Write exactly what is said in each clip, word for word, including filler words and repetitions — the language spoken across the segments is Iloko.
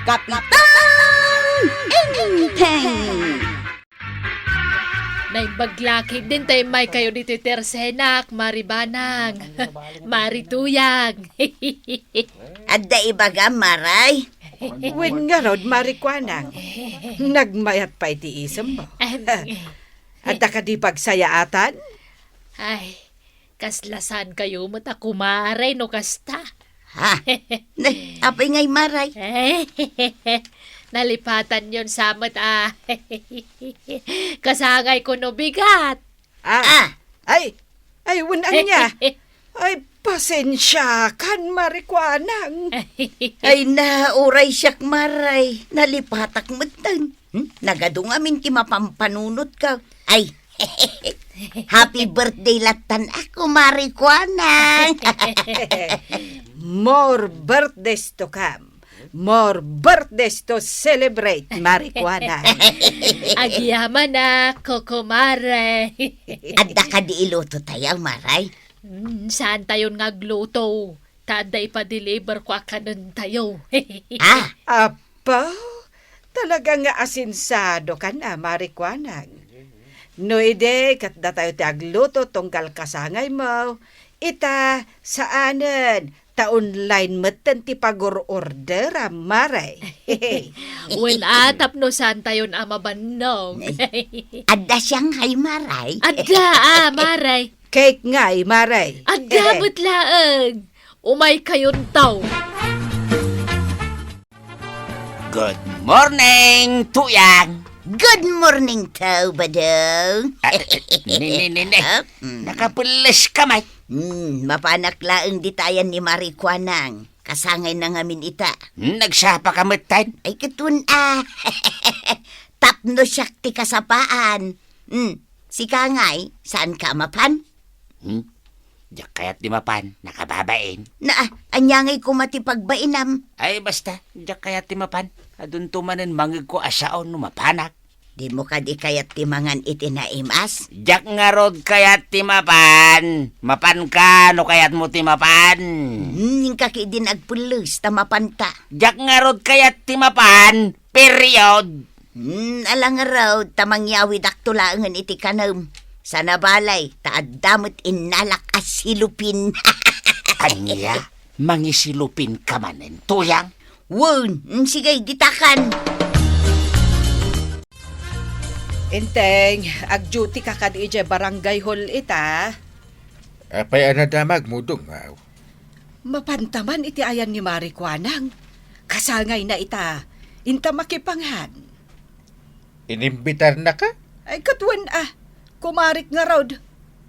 Kapitan Enteng. Naimbag la ketdin ta immaykayo ditoy tersenak, Mari Banang, Mari Tuyang. Adda ibagam, Maray? Wen ngarud, Mari Kuanang. Nagmayat pay ti isemmo. Em. Adda kadi pagsayaatan? Ay, kasla saankayo met a kumare no kasta. Ha? Na, apay ngay, Maray? Nalipatanyon sa met a kasangayko no bigat. Ah. Ah. Ay, ay, wen ania? Ay, pasensiakan, Mari Kuanang. Ay na, uray siak, Maray. Nalipatak metten. Hmm? Nagadu ngamin ti mapampanunotka. Ay, happy birthday lattan a, Mari Kuanang. More birthdays to come. More birthdays to celebrate, Mari Kuanang. Agyaman a, Kokomare. Adda kadi ilutotayo, Maray? Hmm, saantayon nga agluto. Ta adda ipadeliverko a kanentayo. Ah? Apo, talaga nga asensiadokan a, Mari Kuanang. No idi, ket datayo ti agluto tunggal kasangaymo, ita, saanen, ta online metten ti pagur-orderam, Maray. Wen a, tapno saantayon a mabannog. Adda Shanghai, Maray? Adda a, Maray. Cake ngay, Maray. Adda met laeng. Umaykayon taw. Good morning, Tuyang. Good morning, taw, Badong. Ah, ni, ni, ni, ni. Ah, mm. Nakapelles ka, may. Hmm, mapanak laeng dita ayan ni Mari Kuanang. Kasangayna ngamin ita. Hmm, nagsapa ka metten? Ay, ket wen a. Tapno siak ti kasapaan. Hmm, sika ngay, saanka a mapan? Hmm? Diak kayat ti mapan, nakababain. Na, ania ngay koma ti pagbainam? Ay, basta, diak kayat ti mapan. Adunto manen mangegko a sao no mapanak. Dimo kadi kayat ti mangan iti naimas? Diak ngarud kayat ti mapan. Mapanka no kayatmo ti mapan. Hmm, inka ketdin agpelles ta mapanta. Diak ngarud kayat ti mapan. Period. Hmm, ala ngarud, ta mangyawidakto laengen iti kanem. Sana balay, ta adda met innalak a silupin. Ania? Mangisilupin ka manen, Tuyang? Wen, mm, sige, ditakan. Enteng, ag-duty ka kadi idiay barangay hall ita? Apay a nadamag, Mudong, aw? Mapanta man iti ayan ni Mari Kuanang. Kasangayna ita, inta makipangan. Inimbitarnaka? Ay, ket wen a. Kumarik ngarud.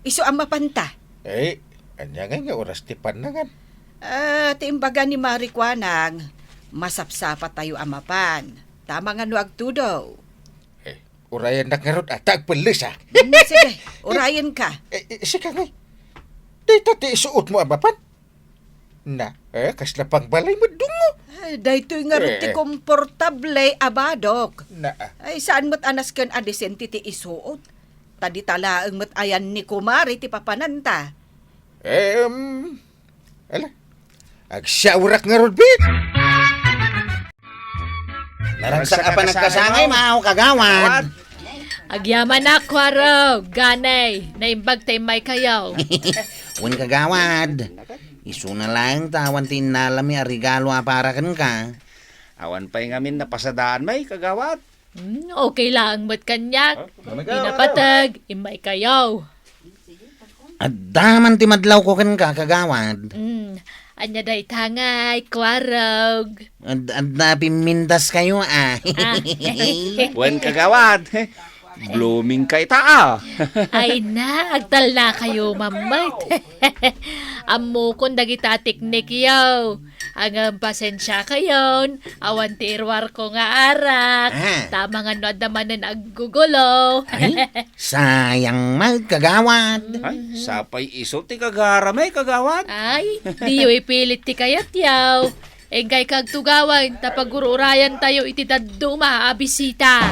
Isu a mapanta. Ay, ania ngay nga oras ti pannangan? Ah, ti imbaga ni Mari Kuanang, masapsapatayo a mapan. Ta amangan no agtudo. Eh, urayennak ngarud a, ta agpelles a. Hmm, sige, urayenka. Eh, eh, sika ngay. Dayta ti isuotmo a mapan? Na, eh, kasla pangbalay met dungo. Ay, daytoy ngarud ti Eh. komportable a badok. Na, ah. Ay, saan met a nasken a disente ti isuot? Ta dita laeng met ayan ni kumare ti papananta. Em, ala, agsiawrak ngarud, bit. Naragsak a panagkasangay, mao, kagawad. Agyaman a, kuaro, ganay, naimbag ta immaykayo. Wen, kagawad. Isuna laeng ta awan ti innalami a regalo a para kenka. Awan pay ngamin napasadaan, may, kagawad. Hmm, okay laeng met kaniak. Huh? Inapateg, immaykayo. Adda man ti madlawko kenka, kagawad. Hmm, ania dayta ngay, kuarog? Ad-, adda pimmintaskayo, ah. Ah. Wen, kagawad. Bloomingka ita, ah. Ay na, agtalnakayo, mammet. Ammokon dagita a teknikyo. Ngem pasensiakayon, awan ti iruarko nga arak. Ah. Ta amangan no adda manen aggugulo. Ay, sayang met, kagawad. Ay, sapay isu ti kagaram, eh, kagawad. Ay, diyo ipilit ti kayatyo. Engkay kagtugawan, ta pagur-urayantayo iti dadduma a bisita.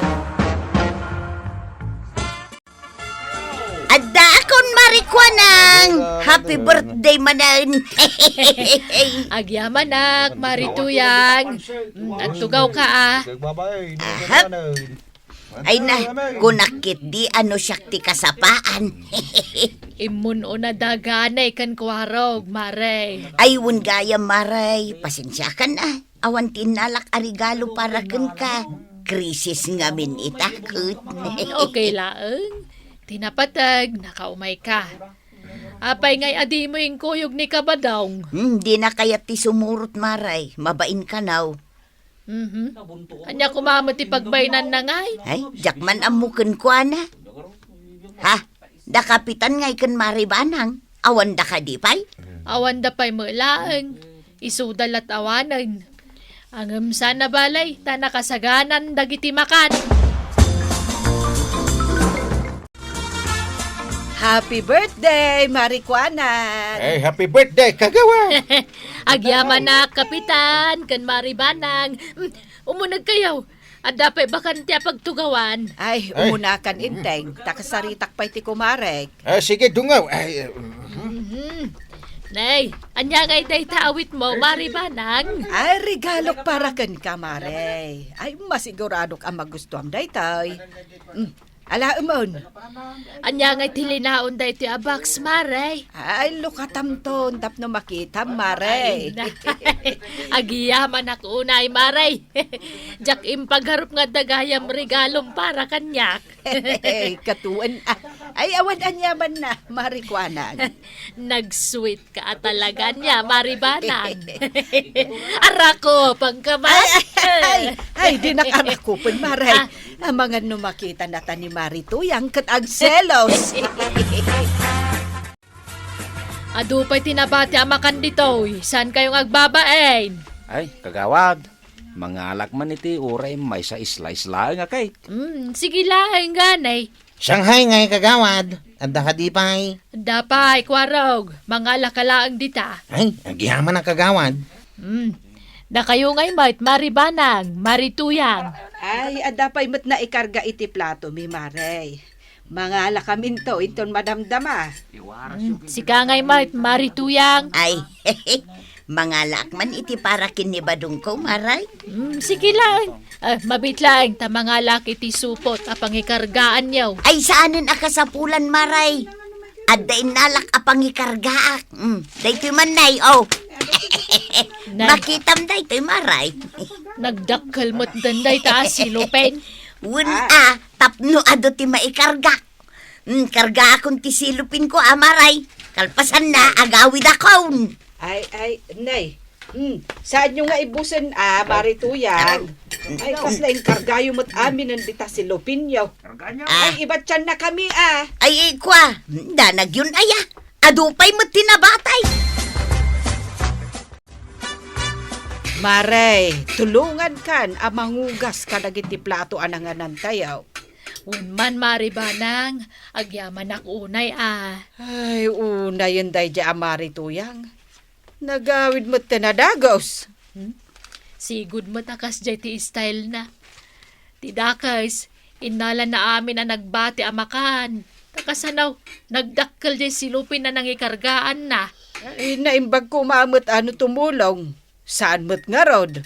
Addaakon, Mari Kuanang! Happy birthday manen. Agyamanak, Mari Tuyang. Mm, agtugawka, a. Aha. Ay na, kunak ketdi a no siak ti kasapaan. Immun-una daganay ken kuarog, Mare. Ay, wen gayam, Mare. Pasensiakan, a. Awan ti innalak a regalo para kenka. Krisis ngamin ita, ket. Okay laeng. Ti napateg, nakaumayka. Apay ngay a dimo inkuyog ni Kabadong? Hmm, dina kayat ti sumurot, Mare. Mabain kano. Mhm. Ania koma met ti pagbainanna ngay? Ay, diak man ammo kenkuana. Ha? Da Kapitan ngay ken Mari Banang, awanda kadi pay? Awanda pay met laeng. Isuda la't awanen. Ngem saan a bale, ta nakasaganan dagiti makan. Happy birthday, Mari Kuanang! Ay, happy birthday, Kagawad! Agyamanak, Kapitan, ken Mari Banang. Mm, umunegkayo. Adda pay bakante a pagtugawan. Ay, ay, umunakan, mm. Inteng, ta kasaritak pay ti kumarek. Ah, sige, dungaw. Ay, eh, mhm. Mhm. Nay, ania ngay dayta awitmo, Mari Banang? Ay, regalok para kenka, Mare. Ay, masiguradok a magustuam daytoy. Mm. Alaemon. Ania ngay ti linaon daytoy a box, Mare? Ay, lukatamton tapno makitam, Mare. Ay, na. Agyamanak unay, Mare. Diak impagarup nga adda gayam regalom para kaniak. Katuen, a. Ay, awan aniamanna, Mari Kuanang. Nag-sweet ka talaga nia, Mari Banang. Arakupengka met. Ay, ay, ay, ay, dinak arakupen, Mare. Ah. Amangan no makitanata ni Mari Tuyang ket agselos. Adu pay ti nabati a makan ditoy. Saankayo nga agbabain? Ay, Kagawad, mangalak man iti uray maysa slice laeng a cake. Mm, sige laeng, ganay. Shanghai ngay, Kagawad. Adda kadi pay? Adda pay, kuarog. Mangalaka laeng dita. Ay, agyamanak, Kagawad. Hmm. Dakayo ngay met, Mari Banang, Mari Tuyang. Ay, adda pay met naikarga iti platomi, Mare. Mangalakaminto inton madamdama. Hmm, sika ngay met, Mari Tuyang. Ay, mangalaak man iti para ken ni Badongko, Mare. Hmm, sige laeng. Ah, mabiit laeng ta mangalak iti supot a pangikargaanyo. Ay, saanen a kasapulan, Mare. Adda innalak a pangikargaak. Mm, daytoy man, Nay, oh. Nay. Makitam daytoy, Mare. Nagdakkel met dayta a silopen. Wen, ah, tapno adu ti maikargak. Mm, kargaakon ti silopenko, a, Mare. Kalpasanna, agawidakon. Ay, ay, Nay. Hmm, saanyo nga ibusen, a, Mari Tuyang? Ay, kasla inkargayo met aminen dita silopenyo. Ah. Ay, ibatsiannakami, a. Ay, ay, kua, danagyon aya. Adu pay met ti nabati. Mare, tulongankan a mangugas kadagiti plato a nanganantayo. Wen man, Mari Banang, agyamanak unay, a. Ay, unayen daydiay a Mari Tuyang. Nagawid met ti nadagus. Hmm? Sigud met a kasdiay ti style na. Ti dakes, innalana amin a nagbati a makan. Ta kasano, nagdakkel diay silopen a nangikargaanna. Ay, naimbag koma met a no tumulong. Saan met ngarud?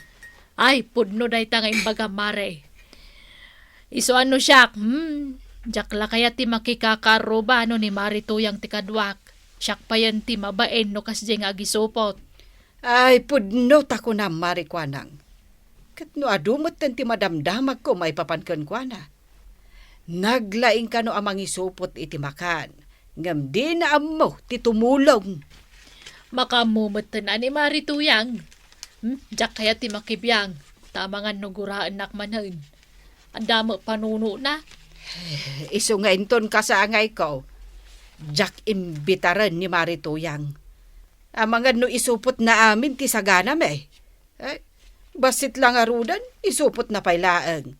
Ay, pudno dayta nga imbagam, Mare. Isu a no siak, hmm, diak la kayat ti makikakaarruba no ni Mari Tuyang ti kaduak. Siak payen ti mabain no kasdiay nga agisupot. Ay, pudno ta kunam, Mari Kuanang. Ket no adu metten ti madamdamagko maipapan kenkuana. Naglaing kano a mangisupot iti makan, ngem dina ammo ti tumulong. Makaammo metten a ni Mari Tuyang. Hmm, diak kayat ti makibiang, ta amangan no guraennak manen. Adda met panunona. Isu nga inton kasangayko, diak imbitaren ni Mari Tuyang. Amangan no isupotna amin ti saganami. Eh, bassit la ngaruden, isupotna pay laeng.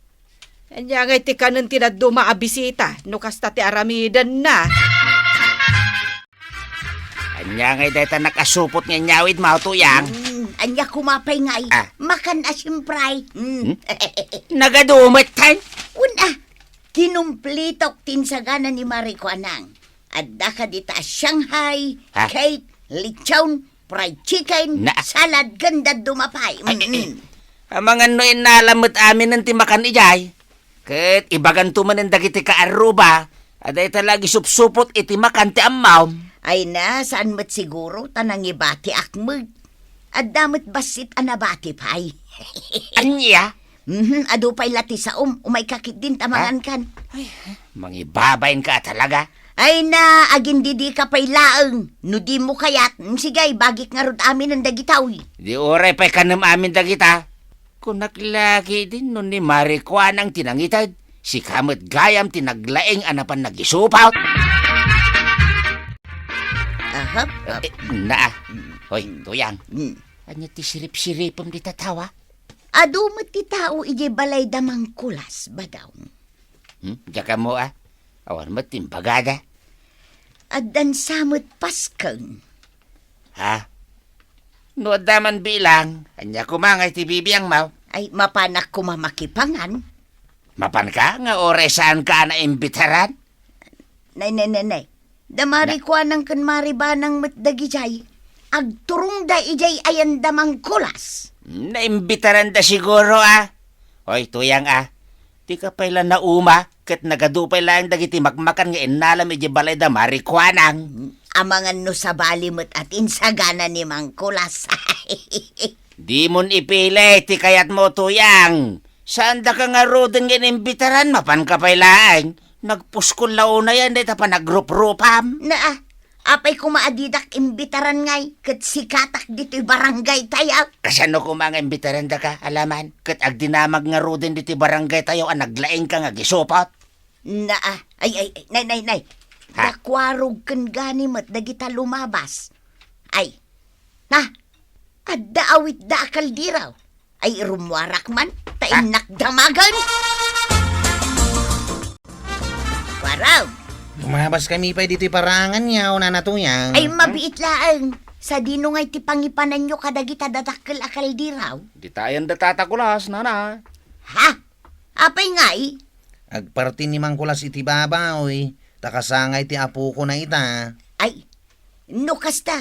Ania ngay ti kanen ti dadduma a bisita no kasta ti aramidenna? Ania ngay dayta nakasupot nga inyawidmo, Tuyang? Hmm, ania koma pay ngay? Ah. Makan a siempre. Hmm. Hmm? Nagadu met, tay? Wen a, kinumplitok ti insagana ni Mari Kuanang. Adda kadi ta Shanghai, Ha? cake, lechon, fried chicken, Na- salad, ken dadduma pay. Ay, ay, ay. Mm-mm. Amangan no innalam met aminen ti makan idiay. Ket ibaganto manen dagiti kaarruba, a dayta la agisupsupot iti makan ti ammom. Ay na, saan met siguro ta nangibatiak met. Adda met bassit a nabati pay. Ania? Mhm, adu pay la ti saom, umayka ketdin ta Ha? mangankan. Ay, mangibabainka a talaga. Ay na, agindidika pay laeng. No dimo kayat, mm, sige, bagik ngarud aminen dagitoy. Di uray pay kanem amin dagita. Kunak la ketdin no ni Mari Kuanang ti nangited, sika met gayam ti naglaing a napan nagisupot. Aha. Eh, eh, naa. Mm. Hoy, Tuyang. Mm. Ania ti sirip-siripem dita tao, a? Adu met ti tao idiay balay da Mangkulas, Badong. Hmm? Diak ammo, a? Awan met ti imbagada. Addan sa met pasken. Ha? No adda man bilang, ania koma ngay ti bibiangmo? Ay, mapanak koma makipangan. Mapanka nga uray saanka a naimbitaran? Nay, nay, nay, nay. Da Mari Na- Kuanang ken Mari Banang met dagidiay. Agturongda idiay ayan da Mangkulas. Naimbitaranda siguro, a? Hoy, Tuyang, a. Dika pay la nauma, ket nagadu pay laeng dagiti makmakan nga innalam idiay balay da Mari Kuanang. Amangan no sabali met a ti insagana ni Mangkulas. Dimon ipili ti kayatmo, Tuyang. Saandaka ngaruden nga inimbitaran, mapanka pay laeng. Nagpuskol la unayen dayta panagruprupam. Naa, apay koma a didak imbitaran ngay, ket sikatak ditoy barangay tayo. Kasano koma nga imbitarandaka, alaman? Ket agdinamag ngaruden ditoy barangay tayo a naglaingka nga agisupot? Naa, ay, ay, ay, nay, nay, nay. Ha? Dakuarog ken gani met dagita lumabas. Ay, na, adda awitda a kaldero. Ay, rummuarak man, ta Ha? innak damagen. Warag. Lumabaskami pay ditoy paraangan, Nana Tuyang. Ay, mabiit laeng. Sadino ngay ti pangipananyo kadagita dadakkel a kaldero? Dita ayan da Tata Kulas, Nana. Ha? Apay ngay? Agparti ni Mangkulas iti babaoy, ta kasangay ti apokona ita. Ay, no kasta,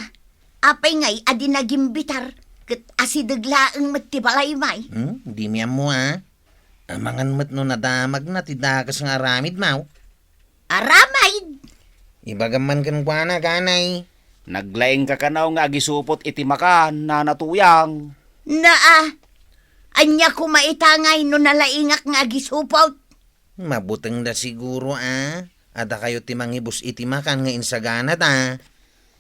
apay ngay a di nagimbitar ket asideg laeng met ti balay may? Hmm, dimi ammo, a? Amangan met no nadamagna ti dakes nga aramidmo. Aramid? Ibagam man kenkuana, kanay. Naglaingka kano nga agisupot iti makan, Nana Tuyang. Naa, ania koma ita ngay no nalaingak nga agisupot? Mabutengda siguro, a. Adda kayo ti mangibus iti makan nga insaganata.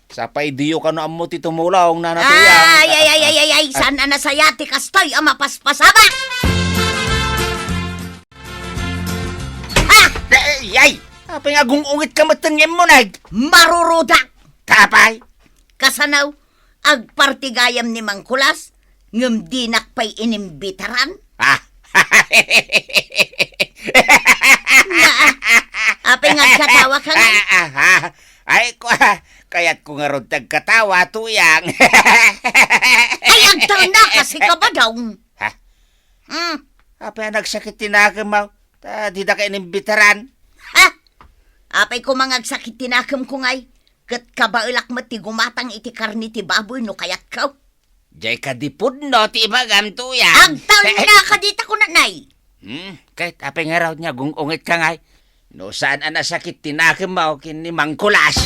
Sapay diyo kano ammo ti tumulong, Nana Tuyang. Ay, ay, ay, ay, ay, ay, Ah. saan a nasaya ti kastoy a mapaspasabak? Ha? Ay, ay! Apay nga agung-ungetka met ngem mo, nag? Marurudak! Tapay? Kasano? Agparti gayam ni Mangkulas, ngem dinak pay inimbitaran? Ah. Naa, apay nga agkatawa ka ngay? Ah, ah, ah. Ay, ku-, kayatko ngarud ti agkatawa, Tuyang. Ay, agtalna kasi ka ba daw? Ha? Mm. Apay a nagsakit ti nakemmo, ta didaka inimbitaran? Ha? Apay koma nga agsakit ti nakemko ngay, ket kabaelak met ti gumatang iti karne ti baboy no kayatko. Diay kadi pudno ti ibagam, Tuyang. Agtalna ka dita kunanay. Hmm, ket apay ngarud nga agung-ungetka ngay? No saan a nasakit ti nakemmo ken ni Mangkulas.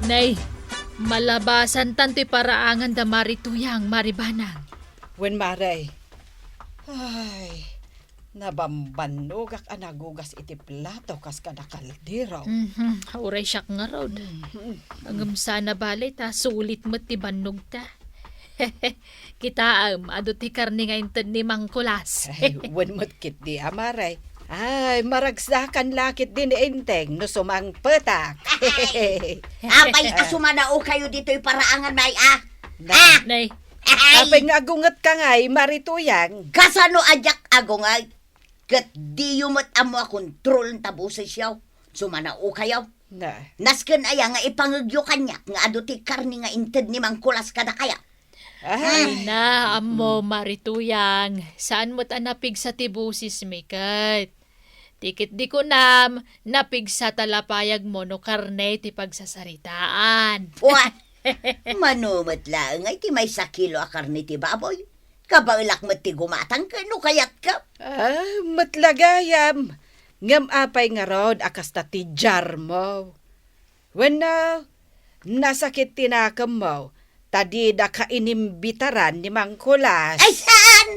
Nay, malabasantan toy paraangan da Mari Tuyang, Mari Banang. Wen, Mari. Ay, nabambannogak a nagugas iti plato kas kada kaldero. Mhm, uray siak ngarud. Mhm. Ngem sana bale ta sulit met ti bannogta. Kitaem, adu ti karne nga inted ni Mangkulas. Ay, wen met ketdi, a, Mari. Ay, maragsakan la ketdi ni Enteng no sumangpetak. Apay a sumanao kayo ditoy paraangan, may, a? Na- Ah! Nay. Ay! Apay nga agungetka ngay, Mari Tuyang? Kasano a diak agunget? Ket diyo met ammo a kontrolen ta bosesyo. Sumanao kayo. Na. Nasken aya nga ipangegyo kaniak nga adu ti karne nga inted ni Mangkulas kadakayo? Ay. Ay na, ammo, Mari Tuyang. Saan met a napigsa ti bosesmi ket. Ti ket di kunam, napigsa ta lapayagmo no karne ti pagsasaritaan. Pua! Mano met laeng ay ti maysa kilo a karne ti baboy. Kabaelak met ti gumatang ken no kayatka. Ah, met la gayam. Ngem apay ngarud a kasta ti jarmo? Wenno, nasakit ti nakemmo, ta didaka inimbitaran ni Mang Kulas? Ay, saan?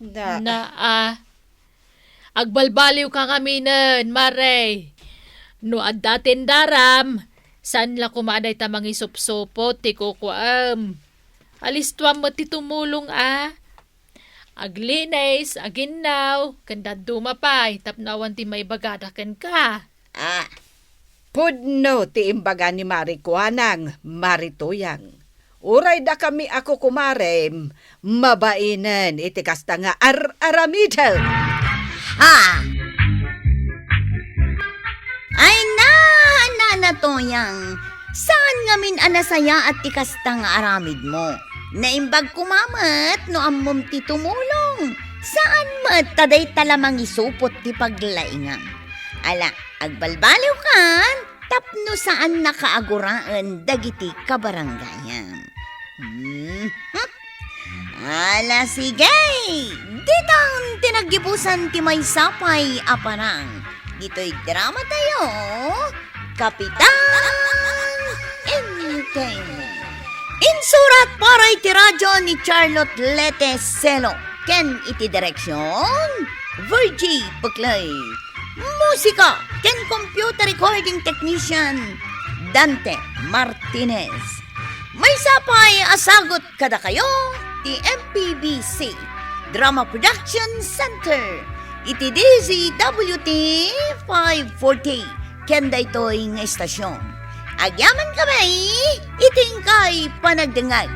Na- Na, ah, agbalbaliwka ngaminen, Mare. No adda tendaram, saan la koma a dayta mangisupsupot ti kukuam. Alistuam met ti tumulong a. Aglinis, aginnaw, ken dadduma pay tapno awan ti maibagada kenka. Ah, pudno ti imbaga ni Mari Kuanang, Mari Tuyang. Uray dakami a kukumarem, mabainen iti kasta nga ar-aramidem. Ha! Ay na, Nana Tuyang, saan ngamin a nasayaat ti kasta nga aramidmo? Naimbag koma met no ammom ti tumulong. Saan met ta dayta la mangisupot ti paglaingam. Ala, agbalbaliwkan tapno saan nakaaguraen dagiti kabarangayam. Hmm. Ala, sige! Ditan ti naggibusan ti maysa pay a parang. Ditoy drama tayo, Kapitan Entertainment. Insurat para iti radyo ni Charlotte Lete Selo ken iti direksyon, Virgie Buclay. Musika ken computer recording technician, Dante Martinez. Maysa pay a sagut kadakayo ti M P B C Drama Production Center iti D Z W T five forty ken daytoy nga istasyon. Agyamankami iti inkay panagdengngeg.